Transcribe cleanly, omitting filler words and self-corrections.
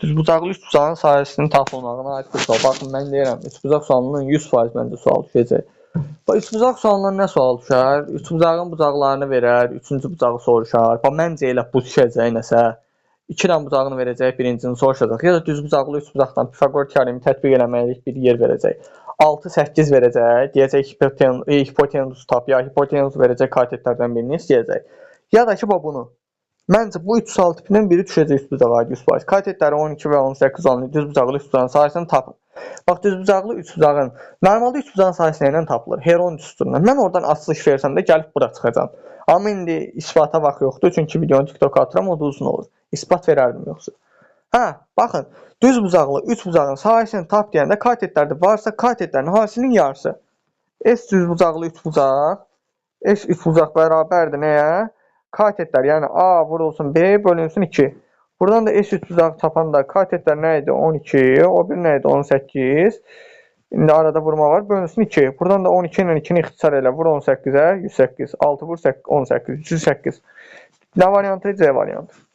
Düzbucaqlı üçbucağın sahəsinin tapılmağına aid bir sual. Baxın, mən deyirəm, üçbucaq sualından 100% məncə sual düşəcək. Bax, üçbucaq sualından nə sual düşər? Üçbucağın bucaqlarını verər, üçüncü bucağı soruşar. Bax, məncə elə bu düşəcək nəsə. İki dənə bucağını verəcək, birincini soruşacaq. Ya da düzbucaqlı üçbucaqdan Pifaqor teoremi tətbiq eləməklik bir yer verəcək. 6, 8 verəcək, deyəcək hipotenus tap, ya hipotenus verəcək, katetlərdən birini istəyəcək. Ya da ki, bax bunu. Məncə bu üç sual tipindən biri düşəcək üçbucağa 100%. Katetləri 12 və 18 olan düzbucaqlı üçbucağın sahəsini tapın. Bax, düzbucaqlı üçbucağın, normalda üçbucağın sahəsi nə ilə tapılır? Heron düsturundan. Mən oradan açılış versəm də gəlib bura çıxacam. Amma indi isbata vaxt yoxdur, çünki videonu TikToka atıram, o da uzun olur. İsbat verərdim yoxsa. Hə, baxın, düzbucaqlı üçbucağın sahəsini tap deyəndə katetlərdə varsa katetlərin hansının yarısı? S düzbucaqlı üçbucaq, S üçbucaq bərabərdir nəyə? Katetlər, yəni A vurulsun B bölünsün 2. Buradan da S üçbucağı tapanda katetlər nə idi? 12, o bir nə idi? 18. İndi arada vurma var, bölünsün 2. Buradan da 12 ilə 2-ni ixtisar elə, vur 18-ə, 108. 6 vur 18, 308. Nə variantı? C variantı.